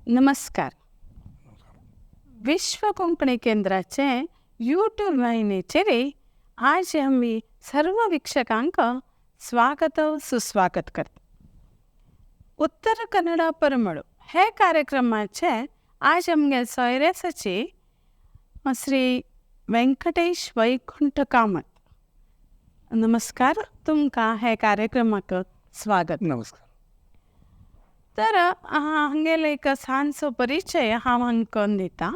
नमस्कार. विश्व कोंकणी केंद्राचे यूट्यूब वाहिनीचेर आज आमी सर्व वीक्षकांक स्वागत सुस्वागत करता. उत्तर कन्नडा परमळ हे कार्यक्रमाचे आज आमगे सोयऱ्यासाची श्री वेंकटेश वैकुंठ कामत. नमस्कार, तुमकां हे कार्यक्रमाक स्वागत. नमस्कार. तर हांगेलो एक ल्हानसो परिचय हांव हांकां दिता.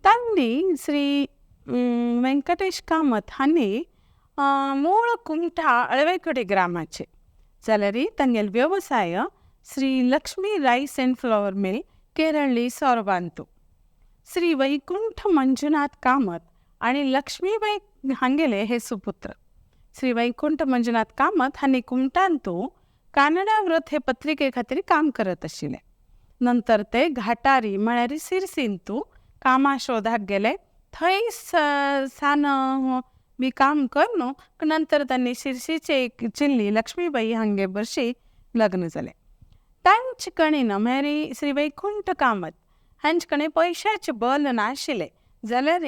तांणी श्री वेंकटेश कामत हांणी मूळ कुमठा अळवेकडे ग्रामाचे जाल्यार तांगेलो वेवसाय Shri Lakshmi rice and flour mill, Keralli, सोरबांतू. Shri वैकुंठ मंजुनाथ कामत आनी लक्ष्मीबाई हांगेले हे सुपुत्र. श्री वैकुंठ मंजुनाथ कामत हांणी कुमटांतू कानडा व्रत हे पत्रिके खातीर काम करत आशिल्ले. नंतर ते घाटारी म्हळ्यार सिरसींतू कामा शोधाक गेले. थंय सान बी काम करून नंतर तांणी शिरसीचे एक चिल्ली लक्ष्मीबाई हांगे बरशी लग्न जालें. तांचे कडेन म्हळ्यार श्री वैकुंठ कामत हांचे कडेन पयशाचें बल नाशिल्लें जाल्यार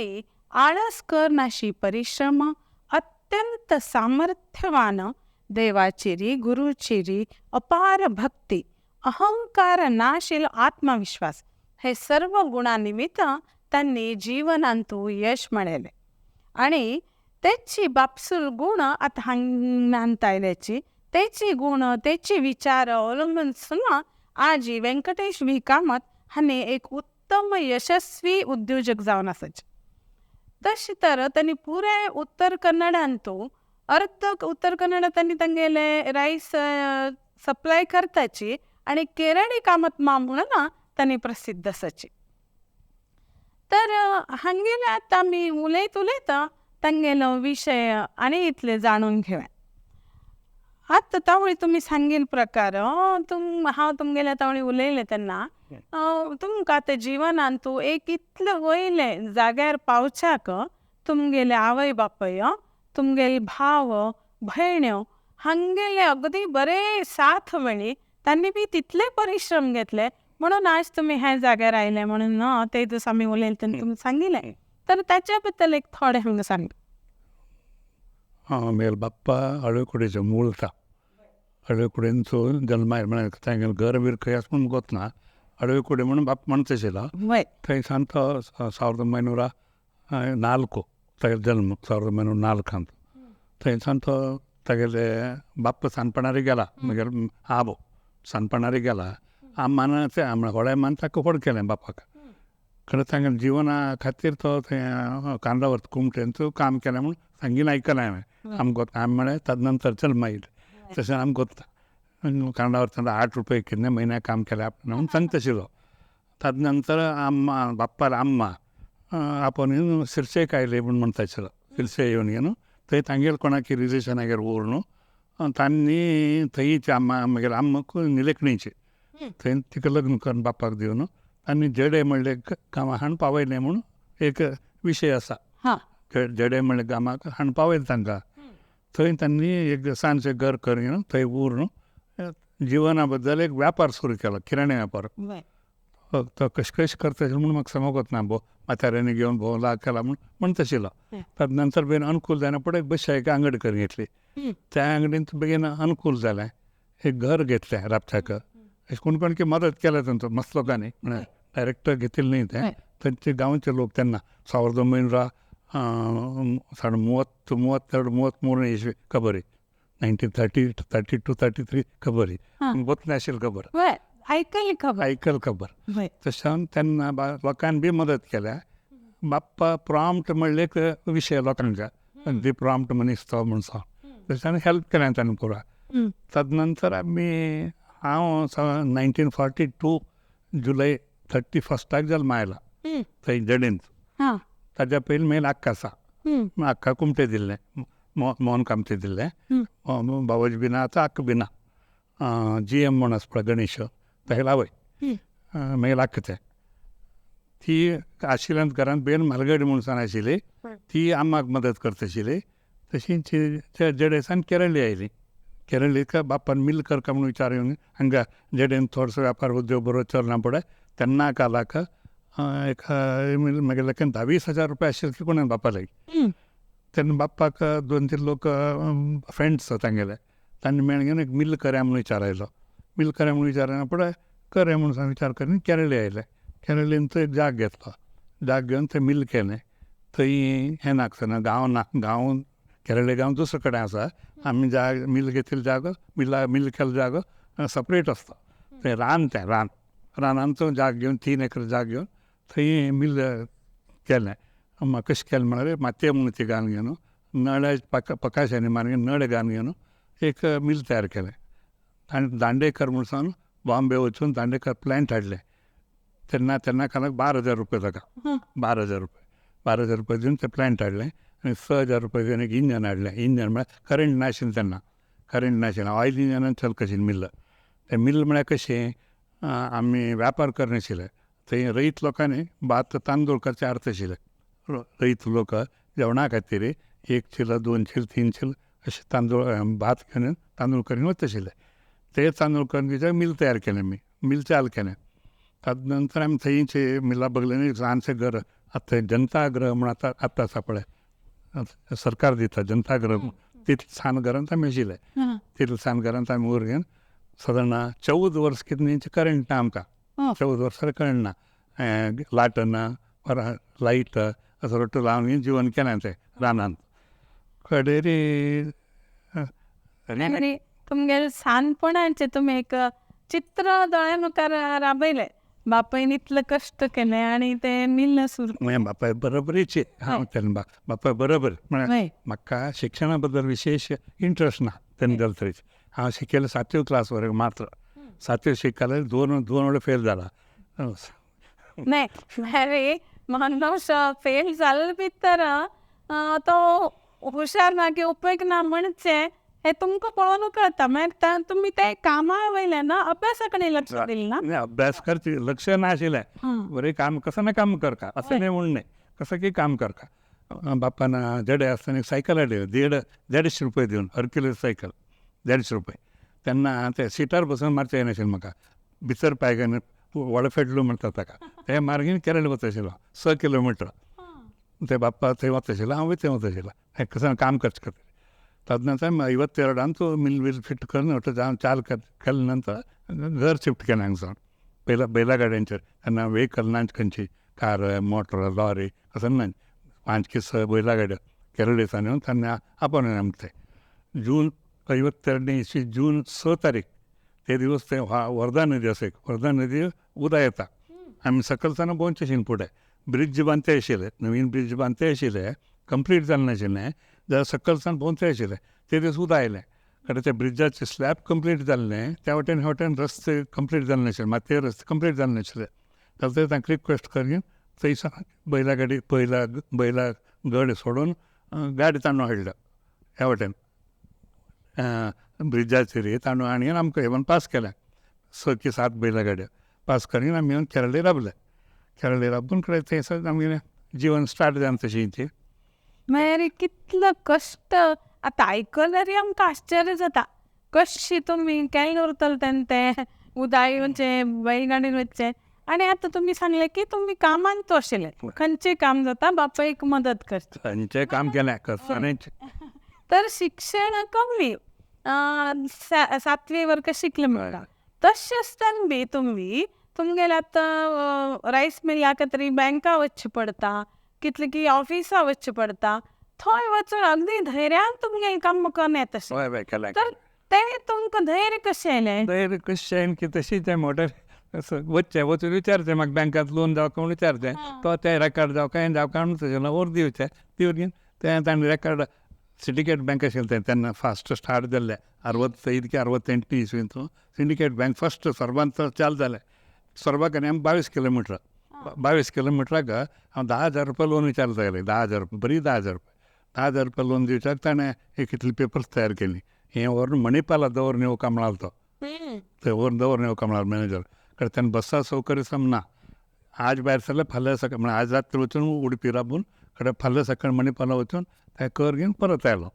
आळस करनाशी परिश्रम, अत्यंत सामर्थ्यवान, देवाचेरी गुरुचेरी अपार भक्ती, अहंकार नाशिल्लो आत्मविश्वास हे सर्व गुणा निमित्त तांणी जिवनांतू यश मेळयलें. आनी तेची बापसूल गुण आतां हांगा आयल्याची तेची गुण तेची विचार अवलंबून सुद्दां आज वेंकटेश व्ही कामत हांणी एक उत्तम यशस्वी उद्योजक जावन आसाचे. तशें तर तांणी पुराय उत्तर कन्नडांतू अर्द उत्तर कन्नडा तांणी तांगेले रायस सप्लाय करताची आनी केरळी कामत मा म्हणून तांणी प्रसिद्ध आसाची. तर हांगेले आतां आमी उलयत उलयता तांगेलो विशय आनी इतले जाणून घेवया. आतां तावळी तुमी सांगील प्रकार हांव तुमगेल्या तावळी उलयलें तेन्ना तुमकां आतां जिवनांत तूं एक इतलें वयलें जाग्यार पावच्याक तुमगेले आवय बापूय, तुमगेले भाव भयण्यो हांगेले अगदी बरे साथ मेळ्ळी, तांणी बी तितले परिश्रम घेतले म्हणून आज तुमी ह्या जाग्यार आयले म्हणून न्हू ते दीस आमी उलयले तेन्ना तुमी सांगिल्लें. तर ताच्या बद्दल एक थोडें हांगा सांग. म्हगेलो बाप्पा अळवेकुडेचो मूळता. अळवेकुडेंचो जल्मायल म्हळ्यार तांगेलें घर बीर खंय आसा म्हूण गोत ना. अळवेकुडे म्हणून बाप म्हणता आशिल्लो. थंय सान तो 1904 तागेलो जल्म, 1904. थंय सान तो तागेले बाप्पा सानपणार गेला, मागीर आबो सानपणार गेला. आमान व्हड्या मान ताका व्हड केलें बापाक. खरें तांगेल्या जिवना खातीर तो थंय कांदावर कुमटेंत काम केलें म्हूण सांगीन आयकलें हांवें. आमकां गोत आमी म्हळ्यार ताजे नंतर जल्म आयले तशें आमकां गोत्ता कांडावर 8 रुपये कितें म्हयन्याक काम केलें आपणें म्हणून सांगता आशिल्लो. ताजे नंतर आम्मा बाप्पार आम्मा आपोवन सिरसेक आयले म्हूण म्हणटा आशिल्लो. सिरसे येवन न्हू थंय तांगेर कोणाकी रिलेशनागेर उर न्हू तांणी थंयच आम्मा मागीर आम्माक निलेखणीचे थंय तिका लग्न करून बापाक दिवन आनी जडे म्हणले गांवां हाडून पावयलें म्हूण एक विशय आसा. जडे म्हणले गांवाक हाडून पावयलें तांकां. थंय तांणी एक ल्हानशें घर करून थंय उरून जिवना बद्दल एक व्यापार सुरू केलो, किराणे व्यापार. तो कश कश करता म्हूण म्हाका समजत ना, भोव म्हाताऱ्यांनी घेवन भोंवला केला म्हूण म्हणटा आशिल्लो. ताजे नंतर बेगीन अनुकूल जायना फुडें एक बशी एक आंगडी करून घेतली. त्या आंगडींत बेगीन अनुकूल जालें, एक घर घेतलें राबत्याक. अशें कोण कोण की मदत केल्या तांचो मस्त लोकांनी, म्हळ्यार डायरेक्ट घेतिल्लें न्ही तें. थंयचे गांवचे लोक तेन्ना 1932 33 इस्वी खबरी, 1930 32 33 खबरी गोतलें आशिल्ली खबर, आयकली खबर, आयकल खबर. तशें तेन्ना लोकांनी बी मदत केल्या. बाप्पा प्रॉम्प्ट म्हणले एक विशय लोकांच्या, अगदी प्रॉम्प्ट मनीस तो म्हूण सांग, तशें हेल्प केलें ताणें पुरा. तद नंतर आमी हांव 1942 जुलय 31 जल्मा आयला थंय जडेंत. ताज्या पयलीं मागीर आक्का आसा, आक्का कुमटे दिल्लें, मोहन कामते दिल्लें, भावोजी बी ना आतां आक्का बी ना. जी एम म्हूण आसा पळय गणेश, तागेलो आवय मागीर आक्का तें ती आशिल्ल्यान घरांत बेन म्हालगडी म्हूण सान आशिल्ली, ती आम्माक मदत करता आशिल्ली. तशीच जडेसान केरळी आयली, केरळीक बापान मिल करका म्हणून विचार येवन हांगा जेडेन थोडसो व्यापार उद्योग बरो चलना पडे तेन्ना कालाक एक मिल मागीर लेखन 10-20 हजार रुपया आशिल्ले की कोणा बापा लागीं. तेन्ना बाप्पाक दोन तीन लोक फ्रेंड्स तांगेले, तांणी मेळून घेवन एक मिल करया म्हणून विचार आयलो. मिल करया म्हणून विचार पडे करया म्हणून विचार करून केरळी आयले. केरळीन थंय एक जाग घेतलो. जाग घेवन थंय मिल केलें. थंय हें नासतना गांव ना, गांव केरळे गांव दुसरे कडेन आसा. आमी जाग मिल घेतिल्लो जागो, मिला मिल केल्लो जागो सपरेट आसता. थंय रान, तें रान, रानांत जाग घेवन 3 एकर जाग घेवन थंय मिल केलें. कशें केलें म्हळ्यार मातये म्हणून ती घालून घेवन नळे पकाशांनी मारून नळे घालून घेवन एक मिल तयार केलें. आनी दांडेकर म्हूण सावन बॉम्बे वचून दांडेकर प्लॅन्ट हाडलें. तेन्ना तेन्ना कानाक 12,000 रुपया ताका, 12,000 रुपया. 12,000 रुपया दिवन तें प्लॅन्ट हाडलें आनी 6,000 रुपया दिवन एक इंजन हाडलें. इंजन म्हळ्यार करंट नाशिल्लें तेन्ना, करंट नाशिल्लें, ऑयल इंजनान चलता आशिल्लें मिल. तें मिल म्हळ्यार कशें, आमी व्यापार करनाशिल्ले. थंय रयत लोकांनी भात तांदूळ करचे अर्थ आशिल्ले. रयत लोक जेवणा खातीर एक चिल, 2 चिल, 3 चिल अशे तांदूळ भात घेवन तांदूळ करून वता आशिल्ले. ते तांदूळ करून तिचें मिल तयार केलें. आमी मिल चालू केलें. ताजे नंतर आमी थंयचे मिला बगलेन एक ल्हानशें घर आतां थंय जनता गृह म्हूण आतां आतां आसा पळय, सरकार दिता जनता गृह, तितलें सान घरांत आमी आशिल्ले. तितलें सान घरांत आमी उर घेवन सादारण 14 वर्स कितें करंट ना आमकां. 14 वर्सां करंट ना, लाट ना, लायट असो रोटो लावन जिवन केलें तें रानांत कडेरी. आनी तुमगेले सानपणाचें तुमी एक चित्र दोळ्या मुखार राबयलें. बापायन इतले कश्ट केले आनी ते मिल सुरू. म्हळ्यार बापाय बरोबरीचे हांव तेन्ना, बापाय बरोबर म्हळ्यार म्हाका शिक्षणा बद्दल विशेश इंट्रस्ट ना तेन्ना तरेचे. हांव शिकयलें सातवी क्लास वरेक मात्र. सातवी शिकताले, दोन दोन वेळा फेल जाला. नाही, अरे माणूस फेल जाले भितर तो हुशार ना की उपेग ना म्हणचे हे तुमकां पळोवन कळता. मागीर तुमी ते कामा वयल्यान अभ्यासा कडेन लक्ष दिलें ना. अभ्यास करचे लक्ष नाशिल्लें. बरें काम कसं ना काम करता असं नाही म्हणून नाही, कसं की काम करता. बापान जडे आसतना एक सायकल हाडली, 150 रुपये दिवन, हरक्युलस सायकल, 150 रुपये. तेन्ना ते सिटार बसून मारचें येनाशिल्लें म्हाका. भितर पांय घेवन वडफेडलो म्हणटा ताका, ते मार्गीन केरळ वता आशिल्लो, 6 किलोमिटर. ते बाप्पा थंय वता आशिल्लो, हांवूय थंय वता आशिल्लो कसं काम करचें खातीर. तदनंतर 52 मिल will fit करून वट्ट जावन चाल केले नंतर घर शिफ्ट केलें हांगा सावन बैला बैलागाडयांचेर. तेन्ना व्हेकल ना खंयची, कार, मोटर, लॉरी असं ना. 5 की 6 बैलागाड्यो केरळेसान येवन त्यांना आपोवन आमकां ते जून 52ನೇ इस्वी, जून 6 तारीख ते दिवस ते वर्धा नदी आसा एक, वर्धा नदी उदक येता. आमी सकलसान भोंवचे आशिल्ले. फुडें ब्रिज बांदते आशिल्ले, नवीन ब्रिज बांदते आशिल्ले, कंप्लीट जालें नाशिल्लें जाल्यार सकलसान भोंवते आशिल्ले. ते दीस उदक आयलें कारण त्या ब्रिजाचे स्लॅब कंप्लीट जाल्लें त्या वटेन, ह्या वटेन रस्ते कंप्लीट जाले नाशिल्ले, मातये रस्ते कंप्लीट जाले नाशिल्ले. जाल्यार तांकां रिक्वेस्ट करून थंयसान बैला गाडी, बैला बैला गड सोडून गाडी तांदूळ हाडलो ह्या वटेन ब्रिजाचेर. तांदूळ हाडून आमकां हें पास केलें. 6 की 7 बैला गाड्यो पास करून आमी येवन केरळे राबले. केरळे राबून कडेन थंयसर आमगेलें जिवन स्टार्ट जालें तशें ती. मागीर कितलो कश्ट, आतां आयकल्यार आमकां आश्चर्य जाता, कशी तुमी केन्ना उरतले तेन्ना तें उदक येवचें, बैलगाडयेन वचचें. आनी आतां तुमी सांगलें की तुमी कामांत तो आशिल्ले, खंयचें काम जाता बापायक मदत करची. खंयचें काम केलें कसलेंच. तर शिक्षण कमी, सातवी वर्ग शिकले म्हणटा, तशें आसतना बी तुमी तुमगेले आतां रायस मिलाक तरी बँका वचचें पडटा, कितले की ऑफिसां वचचें पडटा, थंय वचून अगदी धैर्यान तुमगेलें काम करून येता अशें. हय हय, केलें. तर तें तुमकां धैर्य कशें आयलें? धैर्य कशें आयलें की तशीच तें मोटर असं वचचें, वचून विचारचें म्हाका बँकांत लोन जावं काय म्हूण विचारचें. तो तें रेकॉर्ड जावं काय जावं काय म्हणून तशें वर दिवचें, दिवन तें ताणें रेकॉर्ड सिंडिकेट बँक आशिल्लें तें तेन्ना फास्ट स्टार्ट जाल्लें 65 की 68 इस्वींत सिंडिकेट बँक फस्ट सोरबांत चालू जालें. सोरबाक आनी आमी 22 किलोमिटर, 22 किलोमिटराक हांव 10,000 रुपया लोन विचारलें तागेलें. 10,000 रुपया, बरी 10,000 रुपया, 10,000 रुपया लोन दिवच्याक ताणें एक इतली पेपर्स तयार केली. हें व्हरून मणिपाला दवरून येवका म्हणालो तो. थंय व्हरून दवरून येवका म्हणालो मॅनेजर. कारण तेन्ना बसा सौकर्य सम ना. आज भायर सरले फाल्यां सकाळ, म्हळ्यार आज रात्री वचून उडपी राबून कडेन फाल्यां सकाळी मणिपाला वचून तें कर घेवन परत आयलो.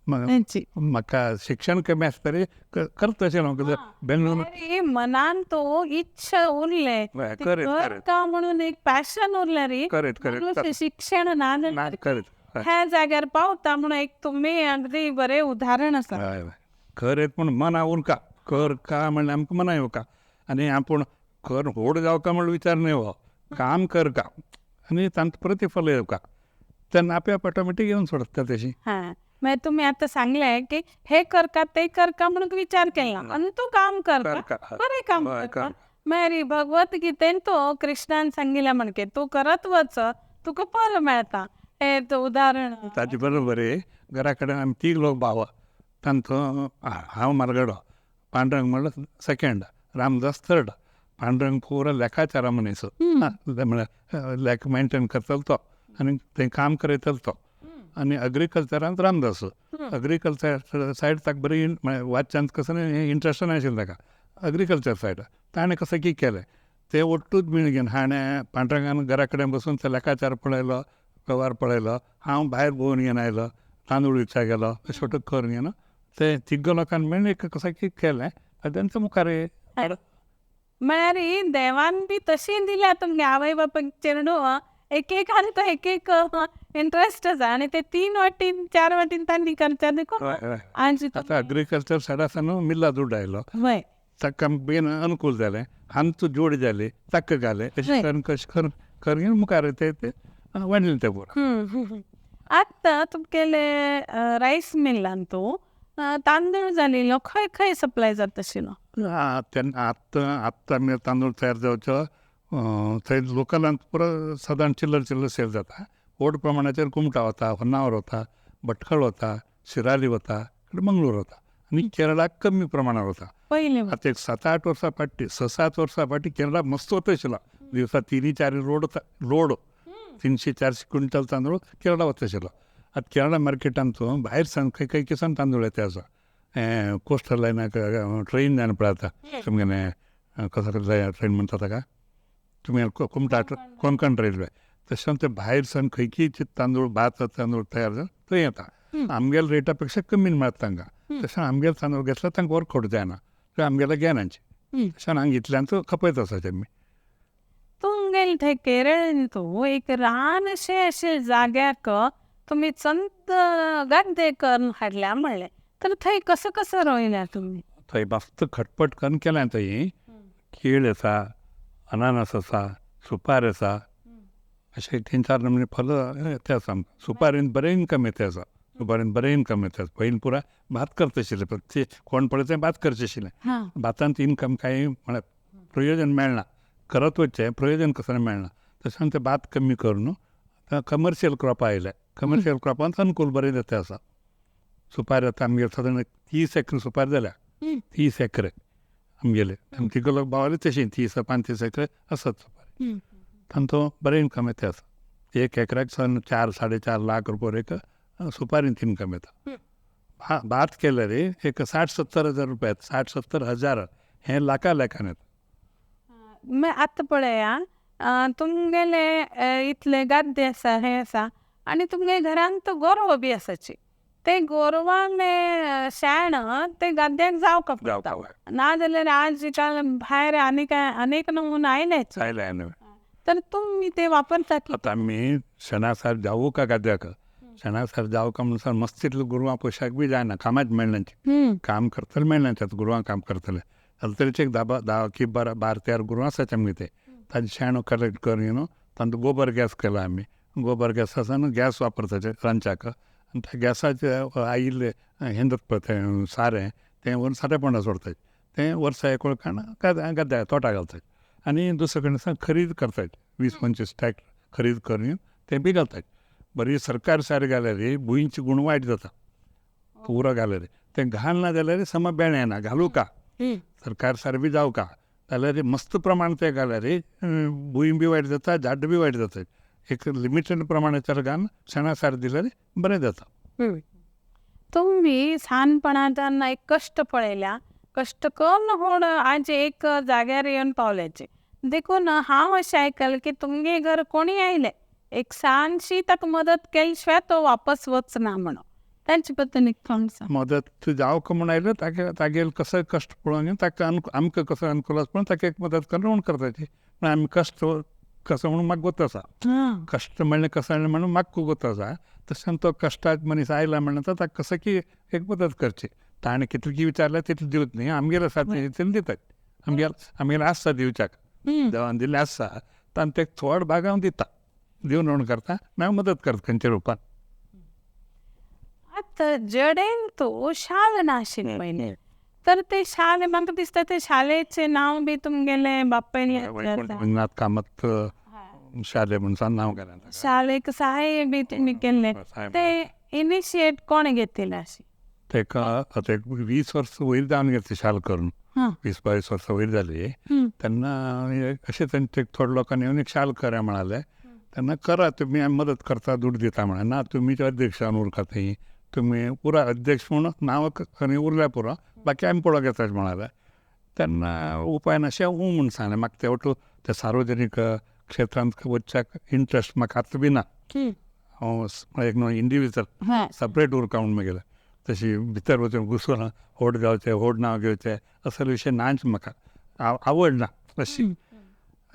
म्हाका शिक्षण कमी आसता तरी करता अशें हांव बेंगलोर मनान तो इच्छा उरले का म्हणून एक पॅशन उरलें रे, शिक्षण ना ह्या जाग्यार पावता म्हणून एक तुमी अगदी बरें उदाहरण आसा. खरें पूण मना उरका कर का म्हणल्यार आमकां मना येवका आनी आपूण कर व्हड जावका म्हणून विचार न्हय हो, काम कर का आनी तांकां प्रतिफल येवका तेन्ना आपे आप ऑटोमॅटीक येवन सोडटा तशी. हां, मागीर तुमी आतां सांगलें की हे करका ते करका म्हणून विचार केला आनी तूं काम करका, बरें काम करका. मागीर भगवत गीतेन तो कृष्णान सांगिल्लें म्हणके तूं करत वच तुका पर मेळटा, हें उदाहरण. ताजे बरोबर घरा कडेन आमी तीग लोक भाव, तांचो हांव म्हालगडो, पांडुरंग म्हणल्यार सेकेंड, रामदास थर्ड. पांडुरंग पुरो लेखाचारा मनीस, म्हळ्यार लेख मेंटेन करतलो तो आनी थंय काम करयतलो तो. आनी अग्रिकल्चरांत रामदास, अग्रिकल्चर सायड ताका बरी म्हळ्यार वाचच्यांत कसो इंट्रस्ट नाशिल्लें ताका अग्रिकल्चर सायड. ताणें कसो कितें केलें ते ओट्टूच मेळ घेवन हाणें पांडुरंगान घरा कडेन बसून ते लेखाचार पळयलो, वेव्हार पळयलो, हांव भायर भोंवन घेवन आयलो, तांदूळ विकचा गेलो, अशें वटूक करून घेवन ते तिग्ग लोकांनी मेळून एक कसो कितें केलें तांच्या मुखार. म्हळ्यार देवान बी तशी दिल्या तुमगे आवय बापायक चेडूं एक एक आनी तो एक एक इंट्रस्ट आसा आनी ते 3 वाटीन 4 वाटीन तांणी करच्या देखून. आतां अग्रिकल्चर सायड आसा न्हू मिल्ला दुड्ड आयलो, ताका बेन अनुकूल जालें, हांचो जोड जाले ताका घालें, अशें करून कशें करून करून मुखार ते वाडलें तें पुरो. आतां तुमगेले रायस मिलान तूं तांदूळ जालेलो खंय खंय सप्लाय जाता आशिल्लो? तेन्ना आतां आतां आमी तांदूळ तयार जावचो थंय लोकलांत पुरो सादारण चिल्लर चिल्लर सेल जाता. व्हड प्रमाणाचेर कुमटा वता, होन्नावर वता, भटकळ वता, शिराली वता, मंगळूर वता आनी केरळाक कमी प्रमाणात वता. आतां एक 7-8 वर्सां फाटीं 6-7 वर्सां फाटीं केरळाक मस्त वता आशिल्लो, दिवसा 3-4 रोड लोड 300-400 क्विंटल तांदूळ केरळा वता आशिल्लो. आतां केरळा मार्केटांत भायर सावन खंय खंय किसान तांदूळ येता आसा, कोस्टल लायनाक ट्रेन जावन पळय आतां तुमगेलें कसो ट्रेन म्हणटा ताका तुमी कुमटा कोंकण रेल्वे, तशें ते भायर सावन खंयची तांदूळ भात तांदूळ तयार जावन थंय येता. आमगेल्या रेटा पेक्षा कमी मेळटा तांकां, तशें आमगेले तांदूळ घेतल्यार तांकां वर्कआवट जायना, ते आमगेले घेनाचे, तशें हांगा इतल्यान खपयत आसा आमी. तुमगेले थंय केरळेन तूं एक रान अशें अशें जाग्याक तुमी चंद गाद्दे करून हाडल्या म्हणलें, तर थंय कसो कसो रोयल्या तुमी? थंय मस्त खटपट करून केल्या थंय, केळ आसा, अनानस आसा, सुपार आसा, अशें 3-4 नमुने फलां येता आसा आमकां. सुपारीन बरें इनकम येता आसा, सुपारीन बरें इनकम येता. पयलीं पुरा भात करता आशिल्लें, ते कोण पळय तें भात करचें आशिल्लें, भातांत इनकम कांय म्हळ्यार प्रयोजन मेळना, करत वचचें प्रयोजन कसलें मेळना. तशें तें भात कमी करून आतां कमर्शियल क्रॉप आयले, कमर्शियल क्रॉपांत अनुकूल बरें जाता आसा. सुपारी आतां आमगेर सादारण 30 एकर सुपारी जाल्या, 30 एकर आमगेले तिगो लोक भावाले तशी 30-35 एकर आसात सुपारी, तांचो बरें इनकम येता आसा. एक एकराक सादारण 4-4.5 लाख रुपया एक सुपारींत इनकम येता. भात केल्यार एक 60-70 हजार रुपया येता, 60-70 हजार हें लाखा लेखान येता. मागीर आतां पळया तुमगेले इतले गाद्दे आसा हें आसा आनी तुमगे घरांत गोरवां बी आसाची, ते गोरवांक शेण ते गाद्द्याक जावका पडटा, ना जाल्यार आज काल भायर आनी काय अनेक नमुना आयलेच, तर तुमी ते वापरता? आतां आमी शेणा सार जावू का गाद्याक, शेणा सार जावं का म्हणून मस्त इतलें गोरवां पोशाक बी जायना, कामाच मेळना, काम करतले मेळना, आतां गोरवां काम करतले जाल्यार तरी एक 10 की 12 13 गोरवां आसात आमगे, ते ताजें शेण कलेक्ट करून न्हू तांचो गोबर गॅस केला आमी. गोबर गॅस आसा न्हू गॅस वापरता रांदच्याक, आनी त्या गॅसाचें आयिल्लें हें जाता पळय तें सारें तें व्हरून सारेपणां सोडतात, तें वर्सा एक वळखान गद्या तोटा घालतात. आनी दुसरे कडेन सावन खरीद करतात, 20-25 ट्रॅक्टर खरीद करून तें बी घालतात. बरी सरकार सारें घाल्यार भुंयची गुण वायट जाता, पुरो घाल्यार तें घालना जाल्यार समा बेणें येना, घालूं का सरकार सारें बी जावं का जाल्यार मस्त प्रमाण तें घाल्यार भूंय बी वायट जाता, झाड बी वायट जाता. एक लिमिटेड प्रमाणाचेर घालून शेणा सारें दिल्यार बरें जाता. तुमी ल्हानपणांतल्यान एक कश्ट पळयल्या, कश्ट करून होड आज एक जाग्यार येवन पावल्याचे, देखून हांव अशें आयकलें की तुमगे घर कोणी आयले एक ल्हानशी ताका मदत केली शिवाय तो वापस वचना म्हणून, तांचे बद्दल एक थोडो मदत जावंक म्हूण आयलें तागे तागेले कसो कश्ट पळोवन ताका आमकां कसो अनुकूल आसा पण ताका एक मदत करून म्हूण करताची. पूण आमी कश्ट कसो म्हणून म्हाका गोत आसा, कश्ट म्हणलें कसो म्हणून म्हाका गोत आसा. तशें तो कश्टाक मनीस आयला म्हणल्यार ताका कसो की एक मदत करची. ताणें कितली विचारल्यार तितली दिवच न्ही, आमगेर आसा तितले दितात. आमगेर आसता दिवच्याक, देवान दिल्लें आसता. तांकां ते थोड भाग हांव दिता, दिवन म्हूण करता, मागीर मदत करता खंयच्या रुपान. आतां जडेन तो शाल नाशिल्लें पयलीं, तर ते शाल म्हाका दिसता ते शालेचें नांव बी तुमगेले बापायन वैकुंठनाथ कामत शाले म्हणून नांव केलें. शालेक सहाय्य बी तुमी केल्लें, ते इनिशिएट कोण घेतिल्लें अशें? ताका आतां 20 वर्सां वयर जावन गेले शाल करून, 20-22 वर्सां वयर जाली. तेन्ना अशें तांचे थोडे लोकांनी येवन एक शाल करा म्हणाले. तेन्ना करा तुमी, आमी मदत करता, दुड दिता म्हळ्यार ना तुमी अध्यक्षान उरका थंय, तुमी पुरा अध्यक्ष म्हणून नांव खंय उरल्या पुरो, बाकी आमी पळोवंक येता म्हणाले. तेन्ना उपाय नाशें हूं म्हूण सांगलें. म्हाका ते वटू ते सार्वजनीक क्षेत्रांत वचच्याक इंट्रस्ट म्हाका आतां बी ना. हांव एक न्हू इंडिविज्युअल सपरेट उरका म्हूण मागीर तशी भितर वचून घुसून व्हड जावचें, व्हड नांव घेवचें असले विशय नाच म्हाका आवड ना अशी.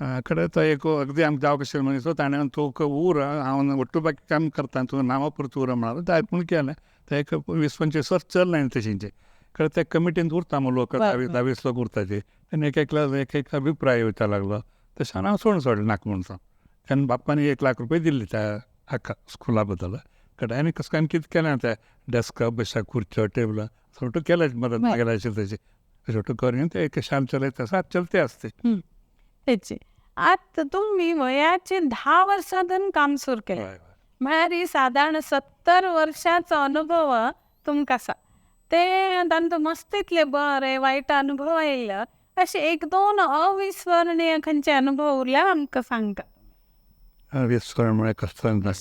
कडेन तो एक अगदी आमकां जावं कशें मनीस ताणें तूं उर, हांव ಒಟ್ಟು बाकी काम करता, तूं नांवा पुरतो उर म्हळ्यार जाय पूण केलें. तें एक 20-25 वर्स चल्लें तशींचें. कडेन त्या कमिटींत उरता मग लोक, 10-20 लोक उरताचे. तेन्ना एक एकल्या एक एक अभिप्राय येवचा लागलो. तशें हांव सोडून सोडलें नाका म्हूण सांग. तेन्ना बाप्पान 1 लाख रुपया दिल्ले त्या हाका स्कुला बद्दल. कडेन आनी कसो आनी कितें केलें तें डेस्क बशा खुर्च्यो टेबलां सोटू केलें मदत मागीर अशें तशें सोटू करून ते एक शाल चलयता आसा चलते आसते. तेची आतां तुमी वयाचे 10 वर्सां काम सुरू केलें म्हळ्यार ही सादारण 70 वर्सांचो अनुभव तुमकां आसा. ते तांचो मस्त इतले बरे वायट अनुभव आयले, अशे 1-2 अविस्मरणीय खंयचे अनुभव उरल्यार आमकां सांगता. अविस्मरणीय म्हळ्यार कसलो?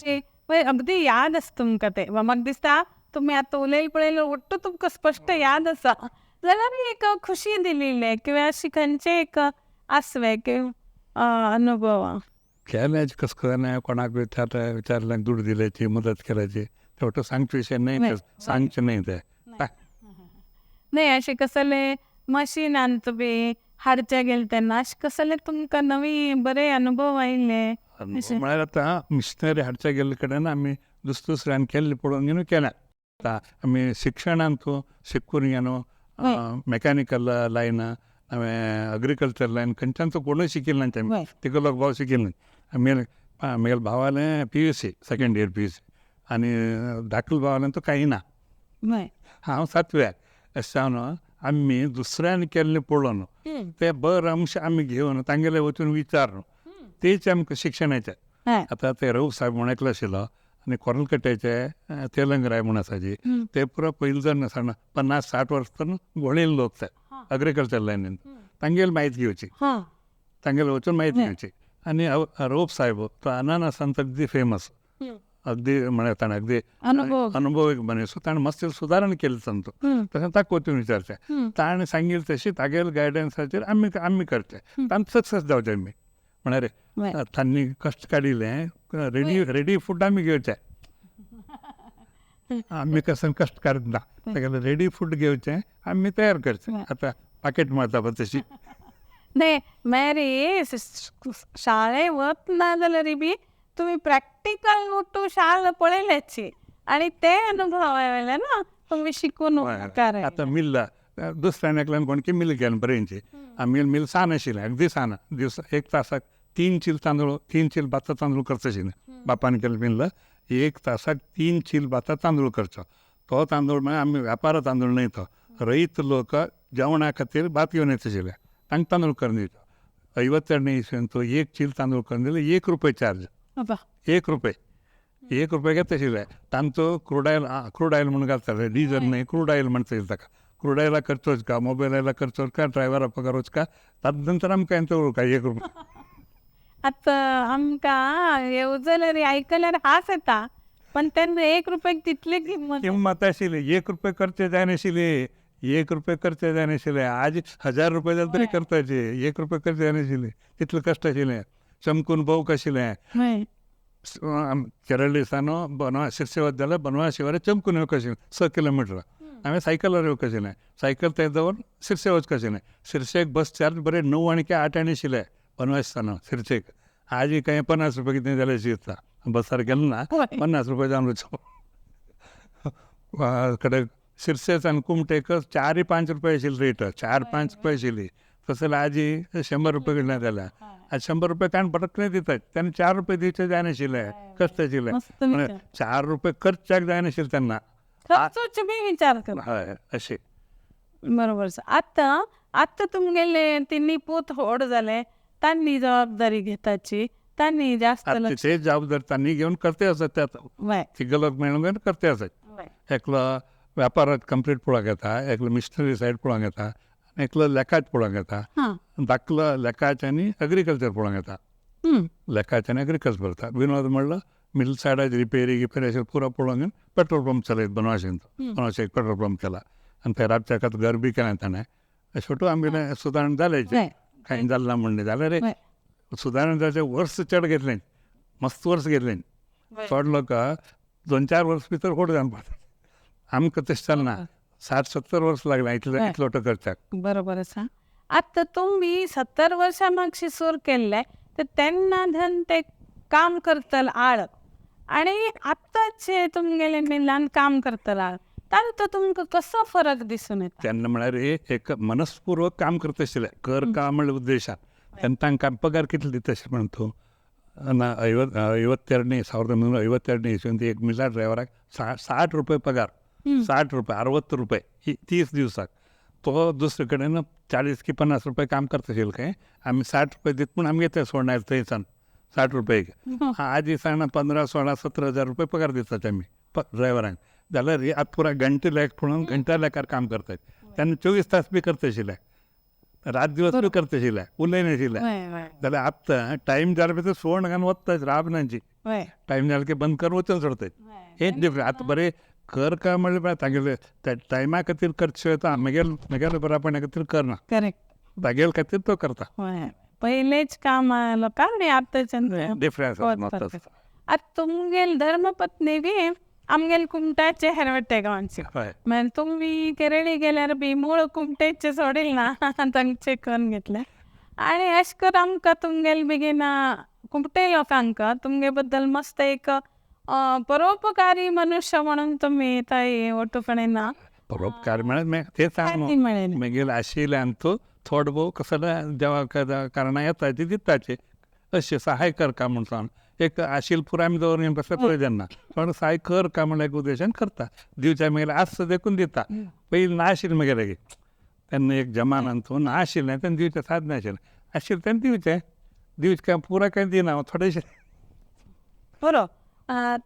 अगदी याद आसा तुमकां ते, म्हाका दिसता तुमी आतां उलयले पळयले ಒಟ್ಟು तुमकां स्पश्ट याद आसा जाल्यार एक खुशी दिलेले किंवा अशी खंयचे एक आसवे किंवा अनुभव. केलें कसं कळना, कोणाक विचारलें विचारलें दुड दिल्याची मदत केल्याची ते ಒಟ್ಟು सांगचे विशय न्हय, सांगचें न्हय ते. न्हय अशें कसले मशिनांत बी हाडचे गेले तेन्ना अशें कसले तुमकां नवी बरे अनुभव आयले? म्हळ्यार आतां मिशनरी हाडच्या गेल्ले कडेन आमी दुसऱ्यान केल्ले पळोवन घेवन केल्या. आतां आमी शिक्षणांत शिकून घेवन मेकॅनिकल लायन, हांवें अग्रिकल्चर लायन खंयच्यान कोणूय शिकिल्ले ना, आमी तिका लोक भाव शिकिल्ले. आमगेले भावालें PUC, second year PUC, आनी धाकले भावालें तो कांय ना, हांव 7व्याक. अशें जावन आमी दुसऱ्यान केल्लें पळोवन ते बरें अंश आमी घेवन तांगेले वचून विचारून तेच आमकां शिक्षणाचें. आतां ते रव साहेब म्हूण एकलो आशिल्लो आनी कोरलकट्याचे तेलंगराय म्हूण आसाची, ते पुरो पयलीं जण आसा 50-60 वर्सां घोळेले लोक ते अग्रिकल्चर लायनीन, तांगेली म्हायती घेवची, तांगेले वचून म्हायती घेवची. आनी रौफ साहेब तो अनानासांत अगदी फेमस, अगदी म्हळ्यार ताणें अगदी अनुभव मनीस, ताणें मस्त सुदारणा केली तांचो. तशें ताका वचून विचारचें, ताणें सांगिल्लें तशी तागेले गायडन्साचेर आमी आमी करचें, तांकां सक्सेस जावचें आमी. म्हळ्यार तांणी कश्ट काडिल्लें रेडी रेडी फूड आमी घेवचें, आमी कसं कश्ट काडत ना, तागेलें रेडी फूड घेवचें आमी तयार करचें. आतां पाकेट मेळटा पळय तशी. न्हय मॅरी शाळे वतना जाल्यार बी तुमी प्रॅक्टिकल ಒಟ್ಟು शाल पळयल्याची आनी ते अनुभव ना तुमी शिकून. आतां मिल दुसऱ्यान एकल्यान कोण मिल केलें बरेंची, आमी मिल सान आशिल्लें, अगदी सान, दिवसा 1 तासाक 3 चील तांदूळ, 3 चील भाता तांदूळ करचो आशिल्लें. बापान केलें मिल्ल, 1 तासाक 3 चील भाता तांदूळ करचो. तो तांदूळ म्हळ्यार आमी व्यापारा तांदूळ न्हय, तो रयत लोक जेवणा खातीर भात घेवन येता आशिल्ले, तांकां तांदूळ करून दिवचो. 52 इसवेंत 1 चील तांदूळ करून दिले 1 रुपये चार्ज, 1 रुपये, 1 रुपये घेता आशिल्ले. तांचो क्रूड ऑयल, क्रूड ऑयल म्हणून घालताले, डिझल न्हय क्रूड ऑयल म्हणटा येता ताका. क्रूड ऑयला खर्चोच का, मोबायला खर्चोच का, ड्रायव्हरा पगारोच का, तातूंत नंतर आमकां यांचो उरका 1 रुपये. आतां आमकां येवजल्यार आयकल्यार हांस येता, पण तेन्ना 1 रुपयाक तितली किंमत किंमत आशिल्ली. 1 रुपये खर्च जायनाशिल्ले, 1 रुपये खर्च जायनाशिल्ले. आज 1000 रुपये जाले तरी करताचे, 1 रुपये खर्च जायनाशिल्ले, तितले कश्ट आशिल्ले. चमकून भोवक आशिल्लें. केरळी सावन बनवा शिरसे वता जाल्यार बनवाशी वयर चमकून येवंक आशिल्लें 6 किलोमिटर. हांवें सायकलार येवंक आशिल्लें, सायकल थंय दवरून शिरसे वचूंक आशिल्लें. शिरसेक बस चार्ज बरें 9 आनी की 8 आनी आशिल्लें बनवाशी सावन शिरसेक. आज कांय 50 रुपया कितें जालें अशें दिसता. बसार गेलो ना 50 रुपया जावन वचो कडेन. शिरसे सावन कुमटेक 4-5 रुपया आशिल्ली रेट, 4-5 रुपया आशिल्ली. तसो आजी 100 रुपया कडल्यान जाल्या. आज 100 रुपया कांय फरक नाही दितात त्यांना. 4 रुपये दिवचे जायनाशिल्ले, कष्ट आशिल्ले. 4 रुपये खर्चाक जायनाशिल्ले त्यांना. खर्चोच बी विचार कर. हय अशें बरोबर. आतां आतां तुमगेले तिन्ही पूत व्हड जाले, तांणी जबाबदारी घेताची, तांणी जास्त ते जबाबदारी तांणी घेवन करते आसत. त्या तिग लोक मेळून घेवन करते आसत. एकलो व्यापारात कंप्लीट पळोवंक येता, एकलो मिशनरी सायड पळोवंक येता, आनी एकलो लेखाच पळोवंक येता. धाकलो लेखाच आनी एग्रीकल्चर पळोवंक येता. लेखाच आनी एग्रीकल्चर पळयता. विनोद म्हणलो मिडल सायडाचे रिपेरी गिपेरी अशें पुरो पळोवन घेवन पेट्रोल पंप चलयत बनवाशीन. बनवाशेक पेट्रोल पंप केला आनी थंय रातच्या घर बी केलें ताणें. शेवटू आमगेलें सुदारण जालें, कांय जालें ना म्हणलें जाल्यार रे सुदारण जाचें वर्स चड घेतलें, मस्त वर्स घेतलें. चड लोक 2-4 वर्स भितर व्हड जावन पडटा. आमकां तशें चलना, 60-70 वर्स लागलें इतलें इतलो करच्याक. बरोबर आसा. आतां तुमी 70 वर्सां मागशी सुरू केल्लें तर तेन्ना धन ते काम करतले आळ आनी आतांचे तुमगेले मिलान काम करतले आळ, तांचो तुमकां कसो फरक दिसून येता? तेन्ना म्हळ्यार एक मनस्पूर्वक काम करता आशिल्लें, कर का म्हणल्या उद्देशान. तेन्ना तांकां पगार कितले दिता अशें म्हणून तूं ना 52ನೇ 1952ನೇ ಇಸ್ವಿಯಿಂದ एक मिला ड्रायव्हराक 60 रुपये पगार, 60 रुपये 60 रुपये 30 दिवसाक. तो दुसरे कडेन 40 की 50 रुपये काम करता आशिल्लें खंय. आमी 60 रुपये दित म्हूण आमगे ते सोडणार थंयसान 60 रुपये. आज दिसाना 15, 16, 17 हजार रुपये पगार दितात आमी ड्रायव्हरांक. जाल्यार आतां पुरा घंटे लेख पळोवन घंटा लेखार काम करतात. तेन्ना 24 तास बी करता आशिल्ले, रात दिवस बी करता आशिल्ले, उलयनाशिल्ले. जाल्यार आतां टायम जाल्यार भितर सोण घालून वता, राबनाची टायम जालो की बंद करून वचून सोडतात. हेच डिफरंट. आतां बरें कर काय म्हणल्यार तागेले त्या टायमा खातीर करचें तो म्हगेले म्हगेले बरेपणा खातीर करना, करेक्ट, तागेले खातीर तो करता. पयलेच काम लोकांक आनी आतांचे डिफरन्स आसा. आतां तुमगेले धर्मपत्नी बी आमगेले कुमटाचे हेरवटे गांवचे, मागीर तुमी केरळी गेल्यार बी मूळ कुमटेचे सोडील ना, तांचे करून घेतले. आनी अशें करून आमकां तुमगेले बेगीन कुमटे लोकांक तुमगे बद्दल मस्त एक परोपकारी मनुष्य म्हणून तुमी थंय ओटू कडेन ना परोपकार म्हळ्यार तें सांग मागीर आशिल्ल्यान तूं थोडो भोव कसले देवा कारणां येता ती दिताचे अशें सहाय कर का म्हूण सांग. एक आशिल पुराय आमी दवरून कसलें प्रयोजन ना, पण सहाय कर का म्हणल्यार एक उद्देशान करता. दिवच्या मागीर आसता देखून दिता, पयलीं ना आशिल्लें मागीर तेन्ना एक जमानान तूं ना आशिल्लें तेन्ना दिवचें साधन आशिल्लें, आशिल्लें तेन्ना दिवचें दिवचें काय पुराय कांय दिना थोडेशें. बरो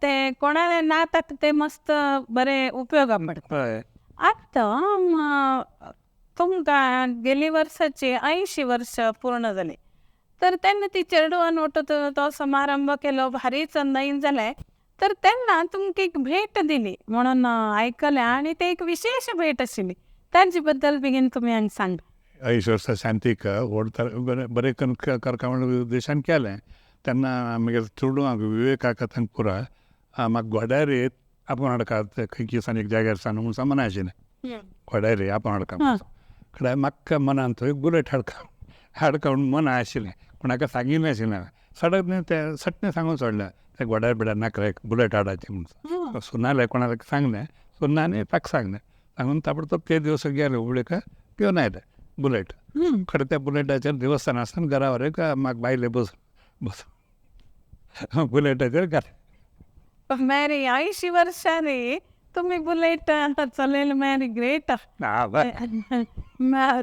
ते कोणाले ना ताका ते मस्त बरे उपयोगा पडटा. हय. आतां तुमकां गेली वर्साची 80 वर्ष पूर्ण जाली, तर तेन्ना ती चेडवान वटत तो समारंभ केलो, भारी चंदाईन जालें. तर तेन्ना तुमकां एक भेट दिली म्हणून आयकलें आनी ते एक विशेश भेट आशिल्ली, तांचे बद्दल बेगीन तुमी हांगा सांगा. 80 वर्सां शांतीक व्हड बरें करका म्हणून उद्देशान केलें. तेन्ना आमगेले चेडवांक विवेकाक तांकां पुराय म्हाका घोड्यार येत आपोवन हाडका खंय दिसान एक जाग्यार सान म्हूण सामान आशिल्लें, घोड्यार आपोवन हाडका कडेन म्हाका मनान थंय बुलेट हाडका हाडका म्हूण मन आशिल्लें, कोणाक सांगिल्लें आशिल्लें. सडक न्ही तें सटणें सांगून सोडलें ते घोड्यार बिड्यार नाका एक बुलेट हाडाचें म्हूण. सुनालें कोणाक सांगलें, सुनाने ताका सांगलें, सांगून ताबडतोब ते दिवस गेले हुबळीक घेवन आयले बुलेट. खरें त्या बुलेटाचेर देवस्थान आसतना घरा एक म्हाका बायले बस बस बुलेटाचेर घालें. मॅरी 80 वर्सांनी तुमी बुलेट चलयलें, मॅरी ग्रेट.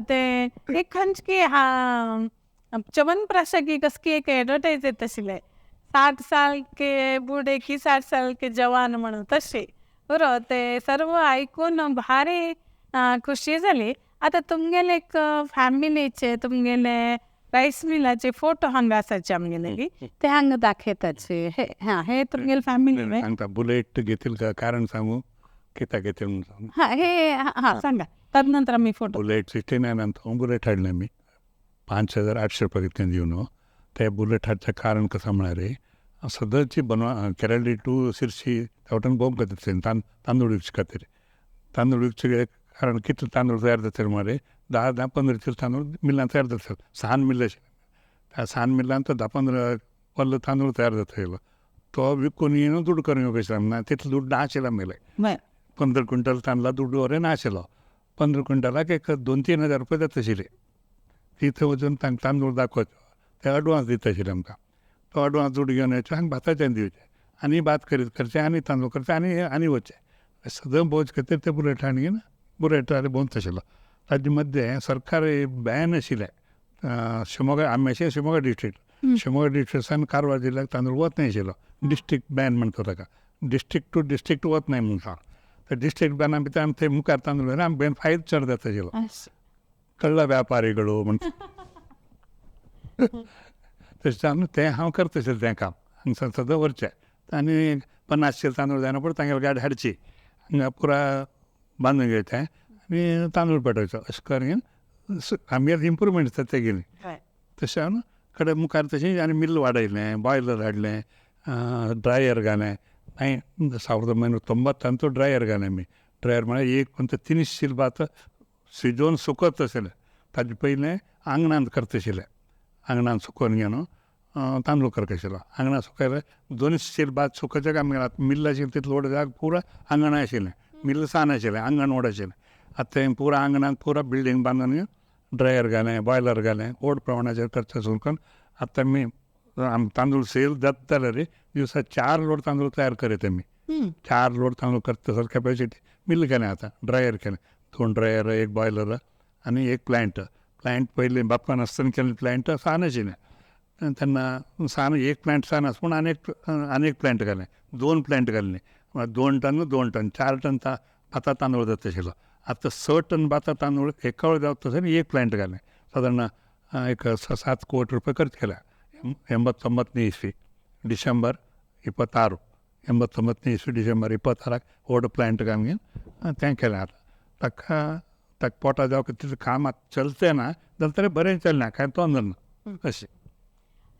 ते एक खंयची हा च्यवनप्राशाची कसली एक एडवर्टायज येत आशिल्लें, 60 साल के बुढे की 60 साल के जवान म्हणून, तशें बरो ते सर्व आयकून भारी खुशी जाली. आतां तुमगेले एक फॅमिलीचे तुमगेले रायस मिलाचे फोटो हांगा आसाचे आमगेले, ते हांगा दाखयताचे. हे हां हे तुमगेले फॅमिली सांगता बुलेट घेतील कारण सांगू कित्याक घेतील म्हणून सांगू. हां हे हां सांगा, तदनंतर आमी फोटो. बुलेट 69 हांव बुलेट हाडलें आमी 5800 रुपया कितलें दिवन. ते बुलेट हाडचें कारण कसो म्हळ्यार सदची बनवा केरळी टू शिरशी त्या वटेन भोंवंक वता तांदूळ विकचे खातीर. तांदूळ विकचे कारण कितले तांदूळ तयार जातले मरे 10 10 15 किलो तांदूळ मिलान तयार जातले. सान मिल आशिल्लें, त्या सान मिलान तो 10 15 पल्लो तांदूळ तयार जातालो. तो विकून येवन दुडू करून येवंक आशिल्लो ना, तितलो दुडू नाशिल्लो आमगेले. 15 क्विंटल तांदळा दुडू वरे नाशिल्लो. 15 क्विंटलाक एक 2-3 हजार रुपया जाता आशिल्ले. तिथं वचून तांदूळ दाखोवचो, ते अडवांस दिता आशिल्ले आमकां. तो अडवांस दुडू घेवन येवचो आनी भाताच्यान दिवचें आनी भात खरेद करचें आनी तांदूळ करचें आनी आनी वचचें. सदां भोंवचे खातीर ते बुलेटान घेवन बुलेटार भोंवता आशिल्लो. ताजे मदें सरकारी बॅन आशिल्लें. शिमोगा आमी शिमोगा डिस्ट्रिक्ट, शिमोगा डिस्ट्रिक्ट कारवार जिल्ल्याक तांदूळ वच नाय आशिल्लो. डिस्ट्रिक्ट बॅन म्हणटा ताका, डिस्ट्रिक्ट टू डिस्ट्रिक्ट वच नाय म्हणटा. तर डिस्ट्रिक्ट बॅना भितर आमी थंय मुखार तांदूळ व्हेल्यार आमी बॅन फायदो चड जाता आशिल्लो. कळ्ळा व्यापारीಗಳು म्हणटा तशें जावन तें हांव करता आशिल्लें तें काम. हांगसर सदां व्हरचें आनी 50 कील तांदूळ जायना पडटा तांगेली गाडी हाडची, हांगा पुरा बांदून घेवचें आनी तांदूळ पेटोवचो. अशें करून आमगेर इम्प्रुवमेंट जाता तेगेली. तशें जावन कडेन मुखार तशें आनी मिल वाडयलें, बॉयलर हाडलें, ड्रायर घालें. मागीर 1990 ड्रायर घालें आमी. ड्रायर म्हळ्यार 1 पंत 3 शील भात शिजोवन सुकत आशिल्लें. ताजे पयलें आंगणांत करता आशिल्लें. आंगणांत सुकोवन घेवन तांदूळ करता आशिल्लो. आंगणांत सुकयलें 2 शील भात सुकोवचें आमगेलें आतां मिल आशिल्लें तितलें व्हड जाग पुरा आंगण आशिल्लें. मिल सान आशिल्लें, आंगण व्हड आशिल्लें. आतां तें पुरा आंगणांत पुरा बिल्डींग बांदून ड्रायर घालें, बॉयलर घालें, व्हड प्रमाणाचेर करचें सुरू करून आतां आमी तांदूळ सेल जाता जाल्यार दिवसा 4 लोड तांदूळ तयार करीत आमी. 4 लोड तांदूळ करता सर कॅपेसिटी मिल केलें आतां, ड्रायर केलें, 2 ड्रायर, 1 बॉयलर आनी 1 प्लांट. प्लांट पयलीं बाप्पान आसतना केल्लें प्लांट सान आशिल्लें तेन्ना, सान 1 प्लांट सान आसा पूण आनी एक प्लांट घालें, 2 प्लांट घाल्लीं. 2 टन 2 टन 4 टन भाता तांदूळ जाता आशिल्लो. आतां 6 टन भाता तांदूळ एका वेळ जाता तशें 1 प्लांट घालें. सादारण एक 7 कोटी रुपये खर्च केला. 89ನೇ ಇಸ್ವಿ ಡಿಸೆಂಬರ್ 26, 89ನೇ ಇಸ್ವಿ ಡಿಸೆಂबर 26 व्हड प्लांट घालून तें केलें. आतां ताका ताका पोटा जावं तितलें काम आतां चलचें ना जाल्यार तरी बरें चलना, कांय तोंदर ना अशें.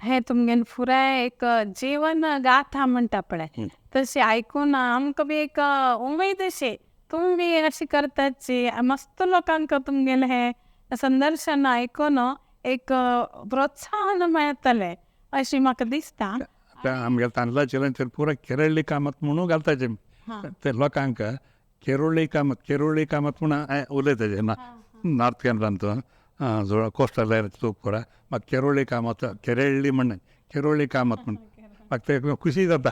हें तुमगेलें पुराय एक जीवन गाथा म्हणटा पळय तशें आयकून आमकां बी एक उमेद अशी तुमी बी अशी करताची. मस्त लोकांक तुमगेलें हें संदर्शन आयकून एक प्रोत्साहन मेळटलें अशें म्हाका दिसता. आतां आमगेल्या तांदळाचेर पुरा केरळी कामत म्हणून घालताचे ते लोकांक. केरोळी कामत, केरोळी कामत म्हूण उलयताचे ना नॉर्थ केनरांत कोस्टल एरिया लोक पुरा. म्हाका केरोळी कामत, केरळी म्हण केरोळी कामत म्हण म्हाका ते खुशी जाता.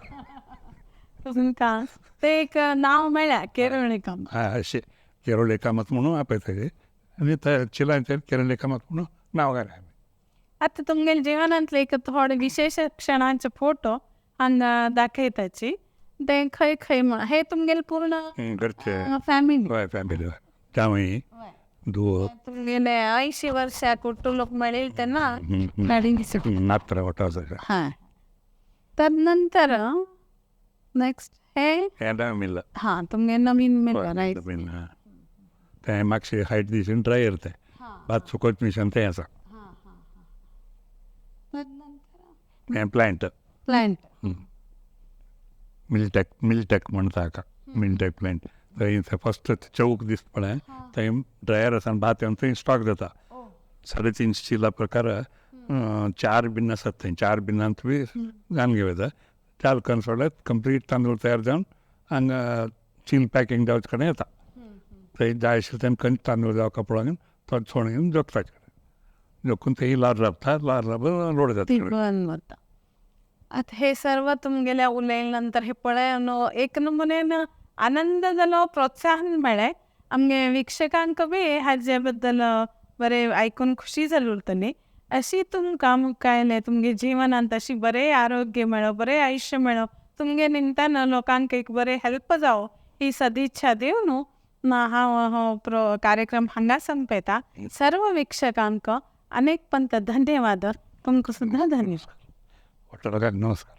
तुमकां ते एक नांव मेळ्ळें केरळी कामत. हय, अशें केरोळी कामत म्हणून आपयताले आनी ते चिलांचेर केरळी कामत म्हणून नांव घालें आमी. आतां तुमगेल्या जिवनांतले एक थोडे विशेश क्षणांचे फोटो हांगा दाखयताची. ते खंय खंय हे तुमगेले पूर्ण घरचे फॅमिली? हय, फॅमिली. हय, जावई, धुवो. तुमगेले 80 वर्सां कुटुंब मेळिल्लें तेन्ना नात्र वाटो आसा. हां, तर नंतर नेक्स्ट हे हें मिल. हां, तुमगे नवीन मिल रायट. मिल तें मातशें हायट दिसून ड्रायर तें भात सुकोवचें मिशन तें आसा. हें प्लांट. प्लांट मिलटेक, मिलटेक म्हणटा हाका, मिलटेक प्लांट. थंय फस्ट चौक दिसता पळय, थंय ड्रायर आसा आनी भात येवन थंय स्टॉक जाता. 3.5 चिला प्रकार 4 बिन्न आसात थंय. 4 बिन्नांत तुमी घालून घेवं येता. चाल करून सोडल्यार कंप्लीट तांदूळ तयार जावन हांगा चील पॅकिंग जावचे कडेन येता. थंय जाय आशिल्लें तेन्ना खंयचे तांदूळ जावं कपडो घेवन तो सोडून घेवन जोखता कडेन जोखून थंय लार राबता, लार राबून लोड जाता. आतां हे सर्व तुमगेल्या उलयल्या नंतर हे पळय एक नमुन्यान आनंद जालो, प्रोत्साहन मेळ्ळें. आमगे वीक्षकांक बी हाजे बद्दल बरें आयकून खुशी जाली उरतली. अशी तुमकां मुखायलें तुमगे जिवनांत अशी बरें आरोग्य मेळो, बरें आयुश्य मेळो, तुमगे निमतान लोकांक एक बरें हेल्प जावो ही सदिच्छा दिवन हांव हो कार्यक्रम हांगा संपयता. सर्व वीक्षकांक अनेक पंत धन्यवाद. तुमकां सुद्दां धन्यवाद. नमस्कार.